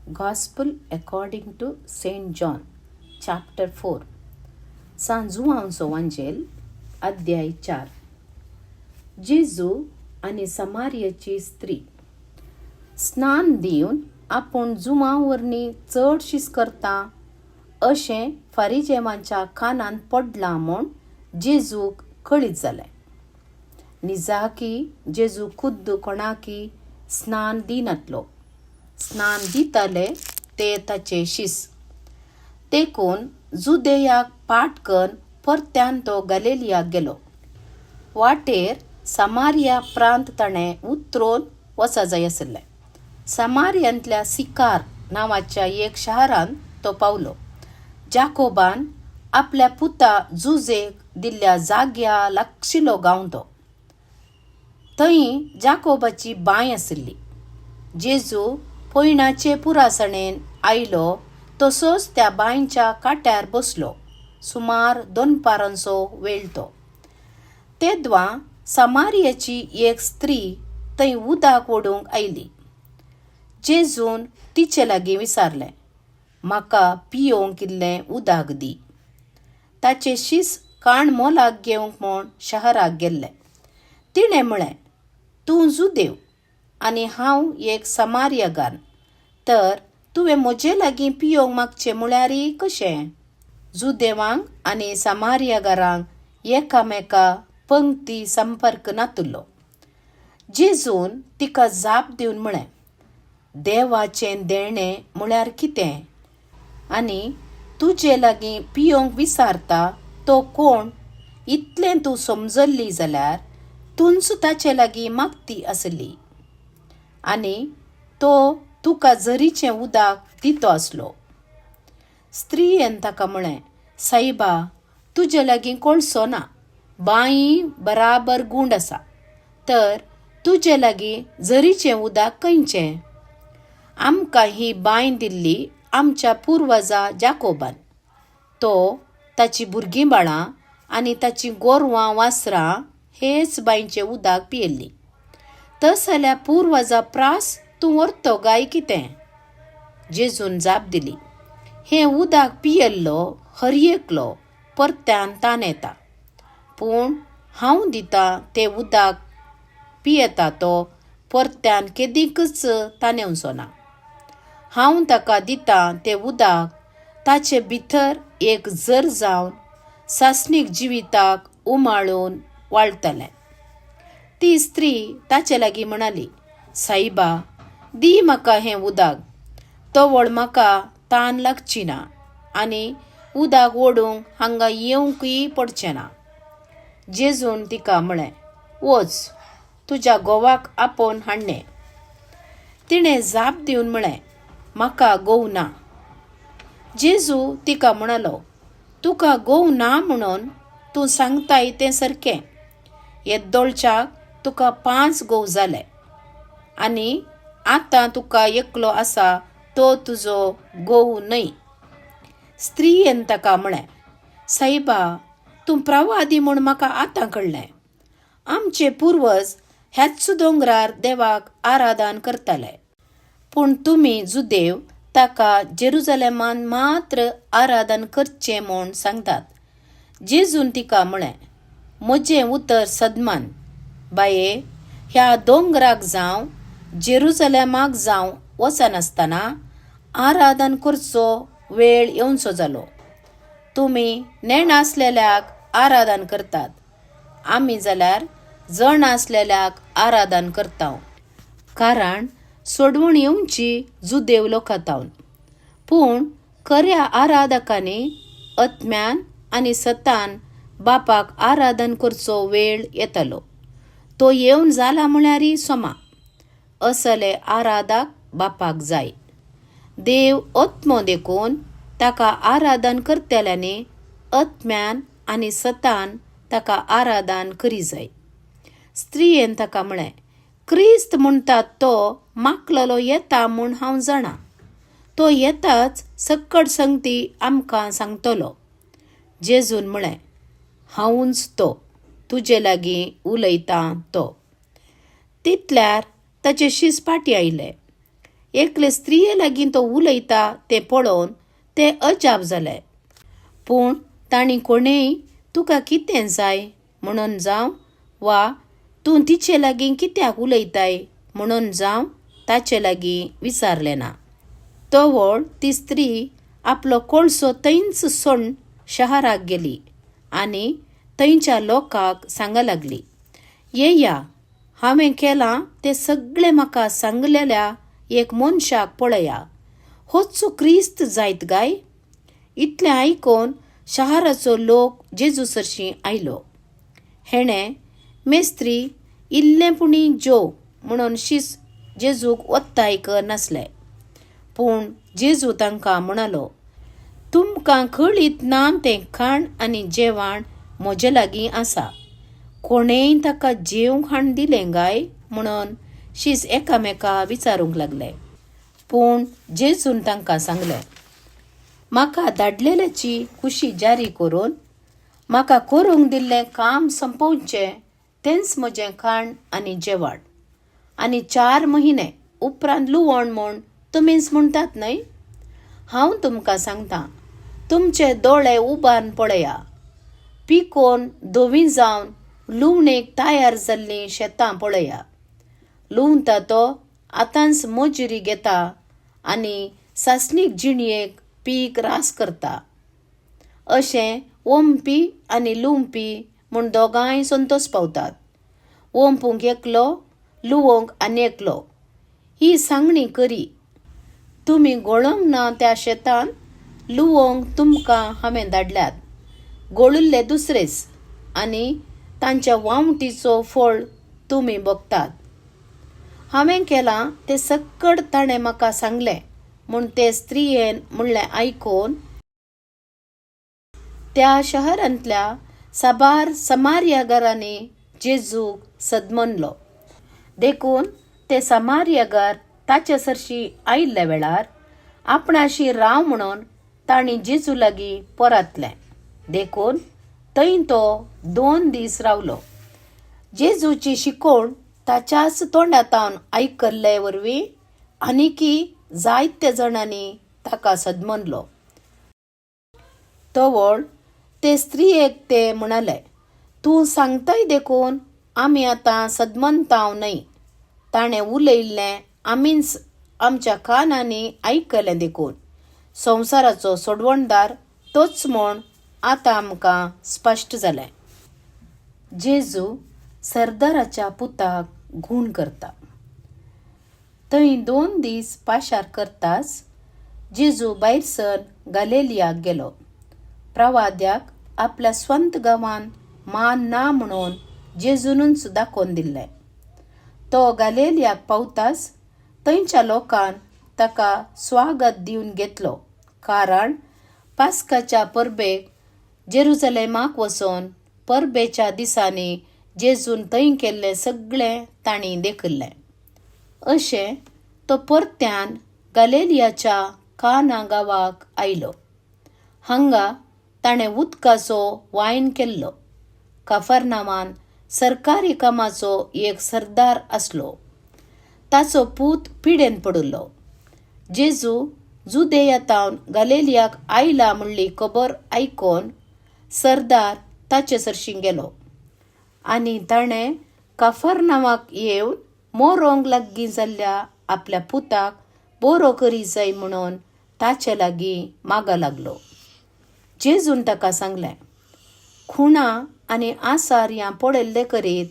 Gospel according to Saint John chapter 4. सांत जुआंवचो वांजेल अध्याय 4. जेजू आनी समारियाची स्त्री. स्नान दिवन आपूण जुआं वरवीं चड शीस करता अशें फारिजेवांच्या कानांत पडलां म्हूण जेजूक कळीत जालें. निजाकी जेजू खुद्द कोणाकी स्नान दिनातलो, स्नान दिताले ते ताचे शीस. देखून जुदेयाक पाट कन्न परत्यान तो गलिलियाक गेलो. वाटेर समारिया प्रांत ताणें उतरून वचा जाय आशिल्लें. समारियांतल्या सिकार नांवाच्या एक शारांत तो पावलो, जाकोबान आपल्या पुता जुजेक दिल्ल्या जाग्या लागशिल्लो गांव तो. थंय जाकोबाची बांय आशिल्ली. जेजू पयणाचे पुरासणेन आयलो तसोच त्या बांयच्या काट्यार बसलो. सुमार दनपारांचो वेळ तो. तेद्वां समारियाची एक स्त्री थंय उदक ओडूंक आयली. जेजून तिचे लागीं विचारलें, म्हाका पियोवंक इल्लें उदक दी. ताचे शीस काण मोलाक घेवंक म्हूण शहराक गेल्ले. तिणें म्हळें, तूं जुदेव आनी हांव एक समारियागान, तर तुवें म्हजे लागीं पियोवंक मागचें म्हळ्यारय कशें? जुदेवांक आनी समारियागारांक एकामेका पंक्ती संपर्क नातुल्लो. जेजून तिका जाप दिवन म्हळें, देवाचें देणें म्हळ्यार कितें आनी तुजे लागीं पियोवंक विचारता तो कोण इतलें तूं समजल्ली जाल्यार तूंच ताचे लागीं मागती आसली आनी तो तुका झरीचें उदक दितो आसलो. स्त्रियेन ताका म्हळें, सायबा, तुजे लागीं कोळसो ना, बांय बराबर गूंड आसा, तर तुजे लागीं झरीचें उदक खंयचें? आमकां ही बांय दिल्ली आमच्या पुर्वजा जाकोबान. तो, ताची भुरगीं बाळां आनी ताचीं गोरवां वासरां हेच बांयचें उदक पियेल्लीं. तस जाल्यार पुर्वजा प्रास तूं व्हरतो गाय कितें? जेजून जाप दिली, हें उदक पियेल्लो हर एकलो परत्यान तान येता, पूण हांव दितां तें उदक पियेता तो परत्यान केदींकच तानेवचो ना. हांव ताका दितां तें उदक ताचे भितर एक झर जावन सासणीक जिविताक उमाळून वाळटलें. ती स्त्री ताचे लागीं म्हणाली, सायबा, दी म्हाका हें उदक, तवळ म्हाका तान लागची ना आनी उदक ओडूंक हांगा येवंकय पडचें ना. जेजून तिका म्हळें, वच, तुज्या घोवाक आपोवन हाडणें. तिणें जाप दिवन म्हळें, म्हाका घोव ना. जेजू तिका म्हणालो, तुका घोव ना म्हणून तूं सांगताय तें सारकें. येद्दोळच्याक तुका 5 घोव जाले आनी आतां तुका एकलो आसा तो तुजो घोव न्हय. स्त्रियेन ताका म्हळें, सायबा, तूं प्रवादी म्हूण म्हाका आतां कळ्ळें. आमचे पुर्वज ह्याच दोंगरार देवाक आराधन करताले, पूण तुमी जुदेव ताका जेरुजलेमान मात्र आराधन करचें म्हूण सांगतात. जेजून तिका म्हळें, म्हजें उतर सदमान बाये, ह्या दोंगराक जावं जेरुजलेमाक जावं वचनासतना आराधन करचो वेळ येवचो जालो. तुमी नेणासलेल्याक आराधन करतात, आमी जाल्यार जण आसलेल्याक आराधन करता, कारण सोडवण येवची जुदेव लोकांतावन. पूण खऱ्या आराधकांनी आत्म्यान आनी सतान बापाक आराधन करचो वेळ येतलो, तो येवन जाला म्हळ्यारय सोमा. असले आराधक बापाक जाय. देव आत्मो देखून ताका आराधन करतल्यांनी आत्म्यान आनी सतान ताका आराधन करी जाय. स्त्रियेन ताका म्हळें, क्रिस्त म्हणटात तो माकलेलो येता म्हूण हांव जाणा, तो येताच सक्कड संगती आमकां सांगतलो. जेजून म्हळें, हांवूच तो, तुजे लागीं उलयतां तो. तितल्यार ताचे शीस फाटीं आयले. एकले स्त्रिये लागीं तो उलयता तें पळोवन ते अजाप जाले. पूण तांणी कोणेय तुका कितें जाय म्हणून जावं वा तूं तिचे लागीं कित्याक उलयताय म्हणून जावं ताचे लागीं विचारलें ना. तवळ ती स्त्री आपलो कोळसो थंयच सोडून शहराक गेली आनी थंयच्या लोकांक सांग लागली, येया, हांवें केलां तें सगळें म्हाका सांगलेल्या एक मनशाक पळया, होच क्रिस्त जायत गाय. इतलें आयकून शहराचो लोक जेजू सरशीं आयलो. हेणें मेस्त्री इल्लें पुणी जेव म्हणून शीस जेजूक ओत्ताय करनासले. पूण जेजू तांकां म्हणालो, तुमकां कळीत ना तें खाण आनी जेवण म्हजे लागीं आसा. कोणेय ताका जेवंक हाडून दिलें गाय म्हणून शीस एकामेका विचारूंक लागले. पूण जेजून तांकां सांगलें, म्हाका धाडलेल्याची खुशी जारी करून म्हाका करूंक दिल्लें काम सोंपोवचें तेंच म्हजें खाण आनी जेवण. आनी 4 म्हयने उपरांत लुवण म्हूण तुमीच म्हणटात न्हय? हांव तुमकां सांगतां, तुमचे दोळे उबारून पळया, पिकोवन धवीं जावन लुवणेक तयार जाल्लीं शेतां पळया. लुवता तो आतांच मजुरी घेता आनी सासणीक जिणयेक पीक रास करता. अशें ओंपी आनी लुवपी म्हूण दोगांय संतोश पावतात. ओंपूंक एकलो, लुवोंक आनी एकलो. ही सांगणी करी, तुमी गोळोंक ना त्या शेतान लुवोंक तुमकां हांवें धाडल्यात. गोळिल्ले दुसरेच आनी तांच्या वावटीचो फळ तुमी भोगतात. हांवें केलां तें सक्कड ताणें म्हाका सांगलें म्हूण ते स्त्रियेन म्हणलें आयकून त्या शहरांतल्या साबार समार्यागारांनी जेजूक सदमनलो. देखून ते समार्यागार ताचे सरशी आयिल्ल्या वेळार आपणाशी राव म्हणून तांणी जेजू लागीं परतलें. देखून थंय तो 2 दीस रावलो. जेजूची शिकवण ताच्याच तोंडांतावन आयकल्ले वरवीं आनीकी जायत्या जाणांनी ताका सदमनलो. तवळ ते स्त्रियेक ते म्हणाले, तूं सांगताय देखून आमी आतां सदमनताव न्हय. ताणें उलयिल्लें आमीच आमच्या कानांनी आयकलें देखून संवसाराचो सोडवणदार तोच म्हूण आतां आमकां स्पश्ट जालें. जेजू सरदाराच्या पुताक गूण करता. थंय 2 दीस पाशार करताच जेजू भायर सर गालेलियाक गेलो. प्रवाद्याक आपल्या स्वंत गांवान मान ना म्हणून जेजूनच दाखोवन दिल्लें. तो गालेलियाक पावताच थंयच्या लोकान ताका स्वागत दिवन घेतलो, कारण पास्काच्या परबेक जेरुजलेमाक वचून परबेच्या दिसांनी जेजून थंय केल्लें सगळें तांणी देखिल्लें. अशें तो परत्यान गालेलियाच्या काना गांवाक आयलो. हांगा ताणें उदकाचो वायन केल्लो. काफरनामान सरकारी कामाचो एक सरदार आसलो. ताचो पूत पिडेन पडिल्लो. जेजू जुदेयातावन गालेलियाक आयला म्हणली खबर आयकून सरदार ताचे सरशीं गेलो आनी ताणें काफरनामाक येवन मोरोंक लागीं जाल्ल्या आपल्या पुताक बरो करी जाय म्हणून ताचे लागीं मागा लागलो. जेजून ताका सांगलें, खुणा आनी आसार ह्या पळयल्ले करीत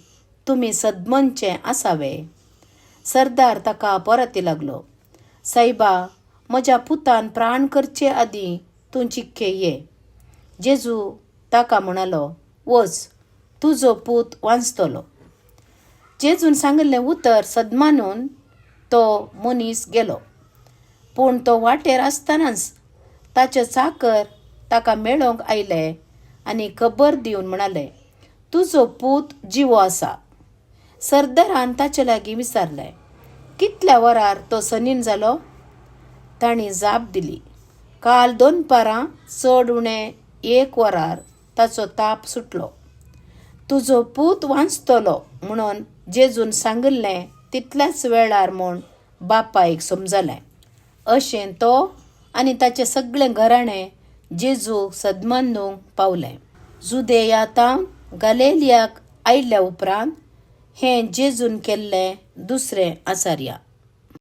तुमी सदमनचे आसावे. सरदार ताका परती लागलो, सायबा, म्हज्या पुतान प्राण करचे आदीं तूं चिक्के ये. जेजू ताका म्हणालो, वच, तुजो पूत वांचतलो. जेजून सांगिल्लें उतर सदमानून तो मनीस गेलो. पूण तो वाटेर आसतनाच ताचे चाकर ताका मेळोवंक आयले आनी खबर दिवन म्हणाले, तुजो पूत जिवो आसा. सरदारान ताचे लागीं विचारलें, कितल्या वरार तो सनीन जालो? तांणी जाप दिली, काल दनपारां चड उणें 1 वरार ताचो ताप सुटलो. तुजो पूत वांचतलो म्हणून जेजून सांगिल्लें तितल्याच वेळार म्हूण बापायक समजलें. अशें तो आनी ताचें सगळें घराणें जेजूक सदमानूंक पावलें. जुदेया थावन गालेलियाक आयल्या उपरांत हें जेजून केल्लें दुसरें आचार्या.